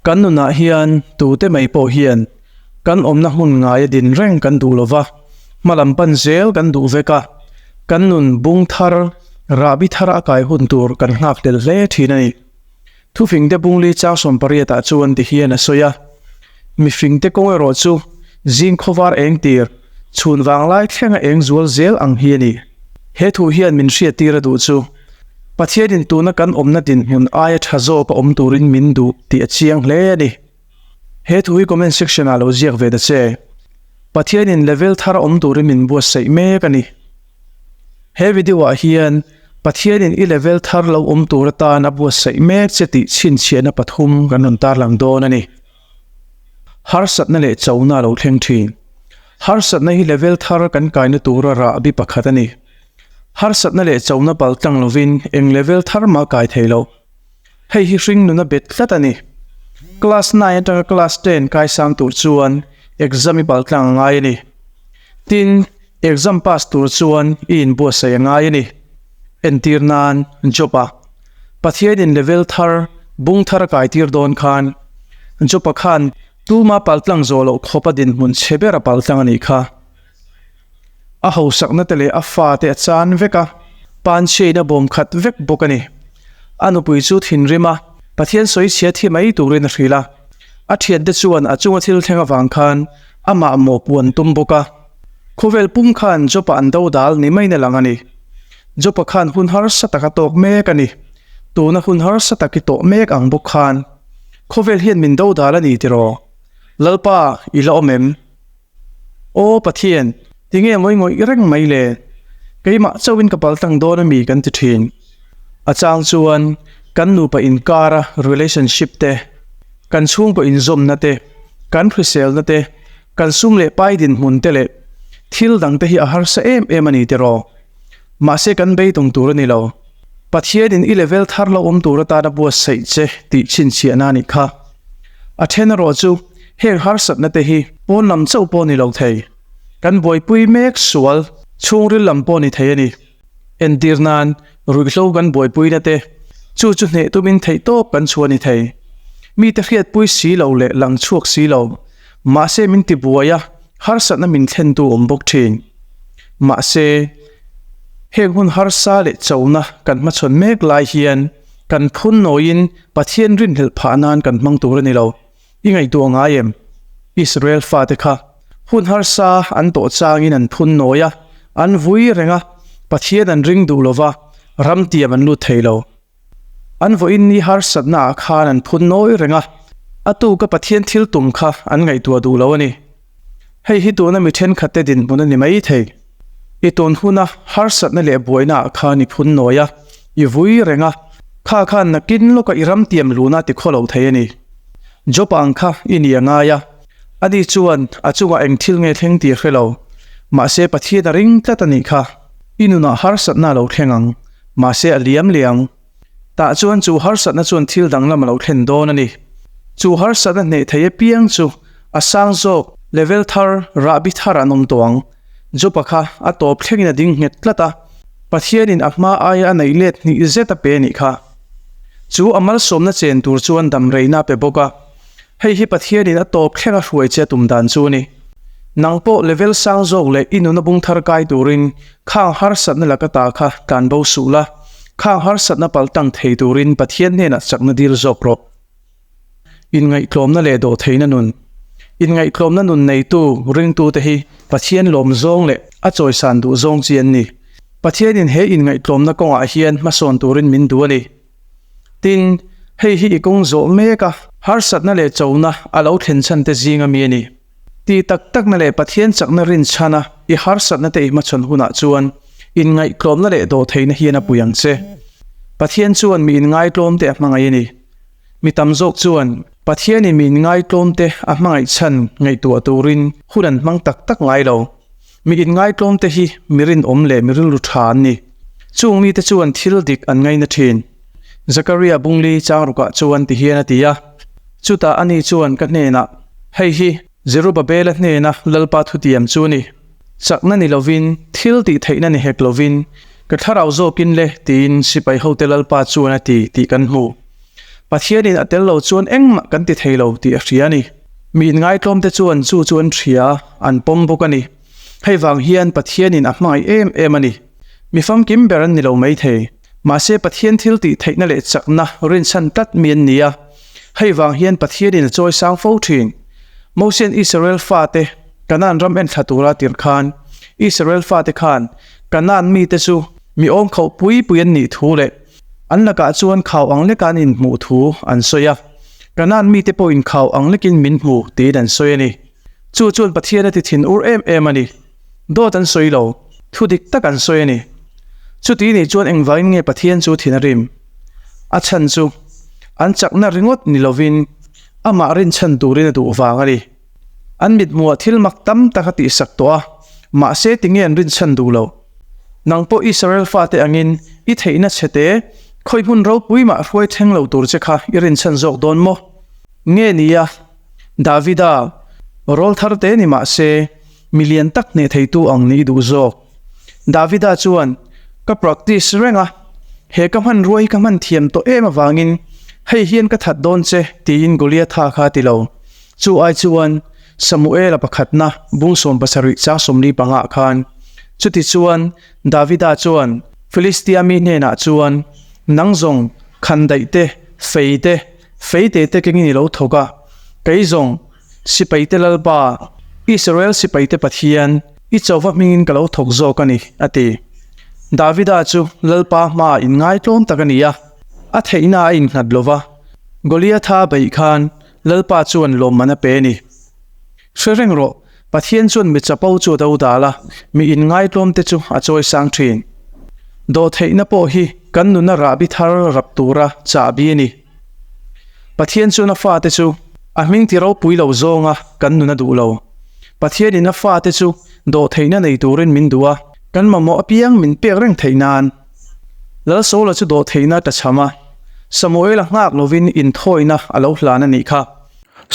Kan nunah hian tute mai pawh hian kan awmna hmun ngaia din reng kan duh lo va, hmalam pan zel kan duh vek a, kan nun bung thar, rahbi thar a kai hun tur kan nghak tel hle thin a ni. Thufingte bungli chang 18 ah chuan ti hian a sawi a, Mifingte kawng erawh chu zing khawvar eng tir, chhun vanglai thlenga eng zual zel ang hi a ni. He thu hian min hriattir a duh chu, Pathianin tuna kan awmna dinhmun aia tha zawk a awm turin min duh tih a chiang hle a ni. He thu hi comment section ah lo ziak ve ta che. Pathianin level thar a awm turin min buatsaih mek a ni. He video ah hian Pathianin i level thar lo awm tur atan a buatsaih mek che tih chhinchhiahna pathum kan rawn tarlang dawn a ni. Harsatna leh chona a lo thleng thin. Harsatna hi level thar kan kaina tura rahbi pakhat a ni. Harsatna leh chona pal tlang lovin eng level thar mah kai thei lo. Hei hi hring nuna bet tlat a ni. Class nine atanga class ten kai sang tur chuan exam i pal tlang a ngai a ni. Tin, exam pass tur chuan i inbuatsaih a ngai a ni. Entir nan, job a Pathianin level thar, bung thar a kai tir dawn khan Job-a khan tuma pal tlang zawh loh khawpa dinhmun chhe ber a pal tlang a nih kha. A hausakna te leh a fate a chan vek a, panchhiain a bawm khat vek bawk a ni. A nupui chu thinrim a, Pathian sawichhia thi mai turin a hrilh a. A thiante chuan a chunga thil thleng avang khan amah mawhpuh an tum bawk a. Khawvel pum khan Job-a an do dal ni maiin a lang a ni. Job-a khan hun harsa tak a tawk mek a ni. Tuna hun harsa tak i tawh mek ang bawk khan khawvel hian min do dal a ni tiraw? Lalpa, i la awm em? Aw Pathian, tinge mawi ngawih reng mai le? Keimah chauhin ka pal tlang dawn a mi kan ti thin. A chang chuan kan nupa inkara relationship te, kan chhungkaw inzawmna te, kan hriselna te, kan sum leh pai dinhmun te leh thil dang te hi a harsa em em a ni tiraw? Mahse kan beidawng tur a ni lo. Pathianin i level thar lo awm tur atana buatsaih che tih chhinchhiahna a nih kha. A then erawh chu heng harsatna te hi pawn lam chauh pawh ni lo thei. Kan buaipui mek sual chhungril lam pawh ni thei a ni. Entir nan ruihhlo kan buaipuina te chu chu hneh tumin theihtawp kan chhuah ni thei. Mite hriatpui si lo leh lang chhuak si lo. Mahse min tibuai a, harsatna min thlentu awm bawk thin. Mahse, heng hun harsa leh chona kan hmachhawn mek lai hian kan phun nawiin Pathian rinhlelh phah nan kan hmang tur a ni lo. I ngaihtuah ngai em? Israel fate kha hun harsa an tawh changin an phun nawi a, an vui reng a, Pathian an ring duh lova, ram tiam an lut thei lo. An vawiin ni harsatna ah khan an phun nawi reng a, a tuka Pathian thil tum kha an ngaihtuah duh lo a ni. Hei hi tuna mi thenkhatte dinhmun a ni mai thei. I tun huna harsatna leh buaina ah khan i phun nawi a, i vui reng a, kha khan nakin lawka i ram tiam luna ti khaw lo thei a ni. Job ang kha i ni a ngai a, ani chuan a chungah eng thil nge thleng tih a hre lo. Mahse Pathian a ring tlat a nih kha. I nunah harsatna a lo thleng ang. Mahse a liam liang. Tah chuan chu harsatna chuan thil danglam a lo thlen dawn a ni. Chu harsatna hneh thei apiang chu a sang zawk, level thar, rahbi thar an awm tawh ang. Job-a kha a tawp thlengin a ding nghet tlat a, Pathianin a hma aia a neih let hnih zet a pe a nih kha. Chu a malsawmna chen tur chuan damreina a pe bawk a. Hei hi Pathianin a tawp thleng a hruai che tum dan chu a ni. Nang pawh level sang zawk leh i nuna bung thar kai turin khang harsatna laka ta kha tlan bo suh la, khang harsatna pal tang thei turin Pathian hnenah chakna dil zawk rawh. Inngaihtlawmna leh dawhtheihna nun. Inngaihtlawmna nun neitu ringtute hi Pathian lawm zawng leh a chawisan duh zawng chi an ni. Pathianin he inngaihtlawmna kawngah hian hmasawn turin min duh a ni. Tin, hei hi i kawng zawh mek a, harsatna leh chona a lo thlen chhan te zing ami a ni. Tih tak takna leh Pathian chakna rinchhana i harsatna te i hmachhawn hunah chuan inngaihtlawmna leh dawhtheihna hian a pui ang che. Pathian chuan mi inngaitlawm te a hmangaih a ni. Mi tam zawk chuan Pathianin mi inngaitlawm te a hmangaih chhan ngaihtuah turin hun an hmang tak tak ngai lo. Mi inngaitlawm te hi mi rinawm leh mi rilru tha an ni. Chung mite chuan thil dik an ngaina thin. Zakaria Bungli changrukah chuan ti hian a ti a, Chutah ani chuan ka hnenah, Hei hi Zerubabela hnena Lalpa thutiam chu a ni. Chakna ni lovin, thil tih theihna ni hek lovin, ka thlarau zawkin le, tiin sipai hote Lalpa chuan a ti tih kan hmu. Pathianin a tel lo chuan engmah kan ti thei lo tih a hria a ni. Mi inngaitlawmte chuan chu chu an hria a, an pawm bawk a ni. Hei vang hian Pathianin a hmangaih em em a ni. Mi famkim ber an ni lo maithei. Mahse Pathian thil tih theihna leh chakna rinchhan tlat mi an ni a. Hei vang hian Pathianin a chawi sang fo thin. Mosian Israel fate Kanaan ram enthla tura tirh khan Israel fate khan Kanaan mite chu mi awm khauh pui pui an nih thu leh an lakah chuan khau ang leka an inhmuh thu an sawi a. Kanaan mite pawhin khau ang lekin min hmu tiin an sawi a ni. Chu chuan Pathian a ti thin ur em em a ni. Dawt an sawi lo, thu dik tak an sawi a ni. Chuti nih chuan engvangin nge Pathian chu thin a rim? A chhan chu an chakna ringawt ni lovin amah rinchhan turin a duh vang a ni. An mithmuah thil mak tam tak a tihsak tawh a, mahse tinge an rinchhan duh lo? Nang pawh Israel fate angin i theihna chhete khawi hmun ropui mah hruai thleng lo tur che kha i rinchhan zawk dawn maw? Nge nia, Davida, rawl thar te ni mah se, Mi lian tak hneh theitu ang nih duh zawk. Davida chuan, Ka practice reng a, he ka hmanrua hi ka hman thiam tawh em avangin hei hian ka that dawn che tiin Goliatha kha a ti lo. Chu ai chuan Samuela pakhatna bung 70 chang 45 ah khan chuti chuan Davida chuan Philistia mi hnenah chuan, Nang zawng khandaih te, fei te, feite te kengin i lo thawk a, kei zawng Sipaite Lalpa, Israel sipaite Pathian, i chauva hmingin ka lo thawk zawk a ni, a ti. Davida chu Lalpa hmaah inngaitlawm tak a ni a, a theihna a innghat lo va, Goliatha beih khan Lalpa chuan lawmman a pe a ni. Hre reng rawh, Pathian chuan mi chapo chu a do dal a, mi inngaitlawmte chu a chawisang thin. Dawhtheihna pawh hi kan nuna rahbi thar rap tura chahbi a ni. Pathian chuan a fate chu a hming ti ropui lo zawnga kan nun a duh lo. Pathianin a fate chu dawhtheihna nei turin min duh a, kan mamawh apiang min pek reng theih nan. Lalsawla chu dawhtheihna a tlachham a, Samuela nghak lovin inthawina a lo hlan a nih kha.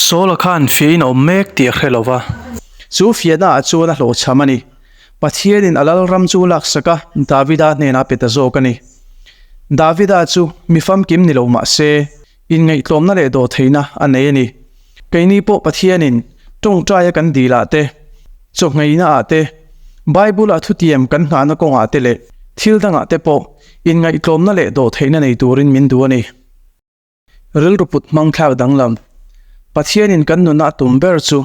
Sawla khan fiahin a awm mek tih a hre lo va, chu fiahna ah chuan a hlawhchham a ni. Pathianin a lalram chu laksak a, Davida hnenah a pe ta zawk a ni. Davida chu mi famkim ni lo mah se, inngaihtlawmna leh dawhtheihna a nei a ni. Keini pawh Pathianin tawngtaia kan dilah te, chawhngheina ah te, Bible-a thutiam kan nghahna kawngah te leh thil dangah te pawh inngaihtlawmna leh dawhtheihna nei turin min duh a ni. Rilru put hmang thlak danglam. Pathianin kan nuna a tum ber chu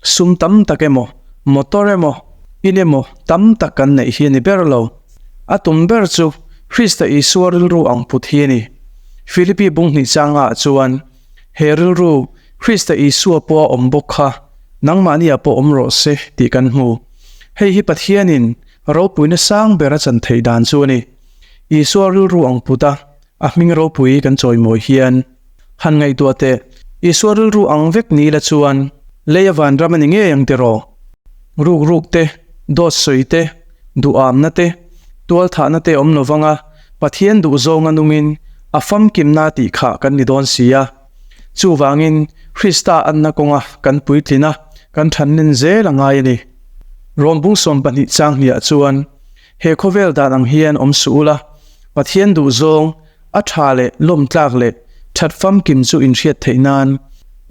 sum tam tak emaw, motor emaw, in emaw tam tak kan neih hi a ni ber lo. A tum ber chu Krista Isua rilru ang put hi a ni. Philippi bung hnih changa ah chuan, He rilru, Krista Isua pawha awm bawk kha nangmahniah pawh awm rawh se tih kan hmu. Hei hi Pathianin ropuina sang ber a chan theih dan chu a ni. Isua rilru ang put a, A hming ropui kan chawimawi hian han ngaihtuah teh, Isua rilru ang vek ni ila chuan lei a vanram a ni ngei ang tiraw? Ruk ruk te, dawt sawi te, duhamna te, tualthahna te awm lovanga Pathian duhzawnga nungin a famkimna tih khah kan ni dawn si a. Chuvangin Krista anna kawnga kan puitlin a, kan thanlen zel a ngai a ni. Rawm bung 12 chang hniah chuan he khawvel dan ang hian awm suh ula, Pathian duhzawng, a tha leh lawmtlak leh that famkim chu in hriat theih nan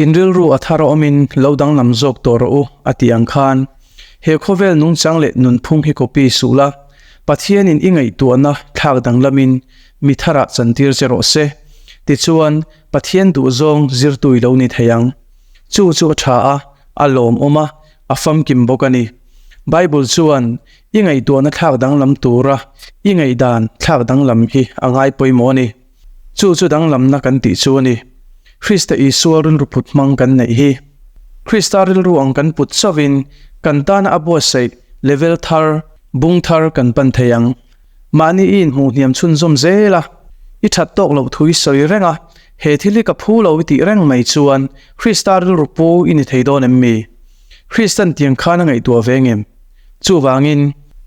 in rilru a thar awmin lo danglam zawk tawh rawh u a tih ang khan he khawvel nungchang leh nunphung hi copy suh la, Pathianin i ngaihtuahna thlak danglamin mi tharah chantir che rawh se. Tichuan, Pathian duhzawng zirtu i lo ni thei ang. Chu chu a tha a, a lawmawm a, a famkim bawk a ni. Bible chuan I ngaihtuahna thlak danglam tura i ngaihdan thlak danglam hi a ngai pawimawh a ni. Chu chu danglamna kan tih chu a ni. Krista Isua rilru put hmang kan neih hi. Krista rilru ang kan put chauhin kan tana a buatsaih level thar, bung thar kan pan thei ang. Mahni i inhmuh hniam chhunzawm zel a, i that tawk loh thu i sawi reng a, he thil hi ka phu lo i tih reng mai chuan Krista rilru pu i ni thei dawn em mi? Kristan tiang khan a ngaihtuah ve ngem? Chuvangin,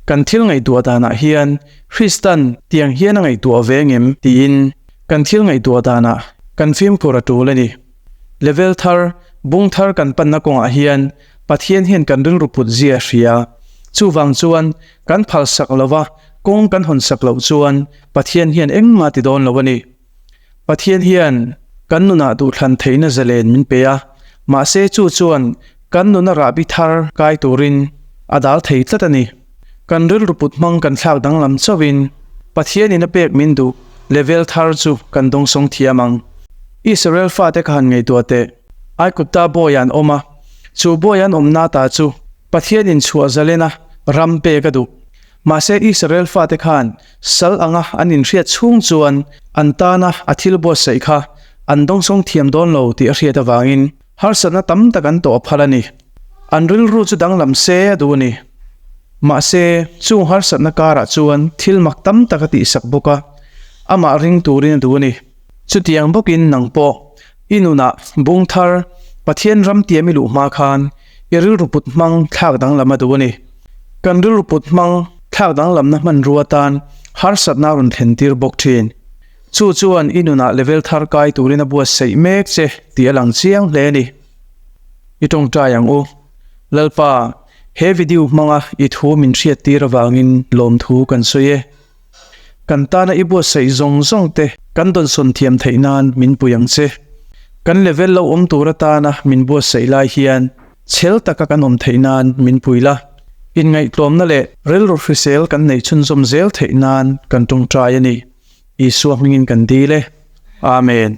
kan thil ngaihtuah danah hian Kristan tiang hian a ngaihtuah ve ngem tiin kan thil ngaihtuah danah kan fimkhur a tul a ni. Level thar, bung thar kan panna kawngah hian Pathian hian kan rilru put zia a hria. Chuvang chuan kan phalsak lova kawng kan hawnsak loh chuan Pathian hian engmah ti dawn lo a ni. Pathian hian Kan nunah duhthlan theihna zalen min pe a, mahse chu chuan kan nuna rahbi thar kai turin a dal thei tlat a ni. Kan rilru put hmang kan thlak danglam chauhin Pathianin a pek min duh level thar chu kan dawngsawng thiam ang. Israel fate ka han ngaihtuah teh. Aigupta bawi an awm a, chu bawi an awmna ta chu Pathianin chhuah zalena ram pek a duh. Mahse Israel fate khan sal anga an inhriat chhung chuan an tana a thil buatsaih kha an dawngsawng thiam dawn lo tih a hriat avangin harsatna tam tak an tawh a phal a ni. An rilru chu danglam se a duh a ni. Mahse chung harsatna karah chuan thil mak tam tak a tihsak bawk a, amah ring turin a duh a ni. Chutiang bawkin nang pawh i nunah bung thar Pathian ram tiam i luh hma khan I rilru put hmang thlak danglam a duh a ni. Kan rilru put hmang thlak danglamna hmanrua atan harsatna a rawn thlen tir bawk thin. Chu chuan i nunah level thar kai turin a buatsaih mek che tih a lang chiang hle a ni. I tawngtai ang u. Lalpa, he video hmanga i thu min hriat tir avangin lawmthu kan sawi e. Kan tana i buatsaih zawng zawng te kan dawnsawn thiam theih nan min pui ang che. Kan level lo awm tur atana min buatsaih lai hian chhel taka kan awm theih nan min pui la. Inngaihtlawmna leh rilru hrisel kan neih chhunzawm zel theih nan kan tawngtai a ni. Isua hmingin kan dil e. Amen.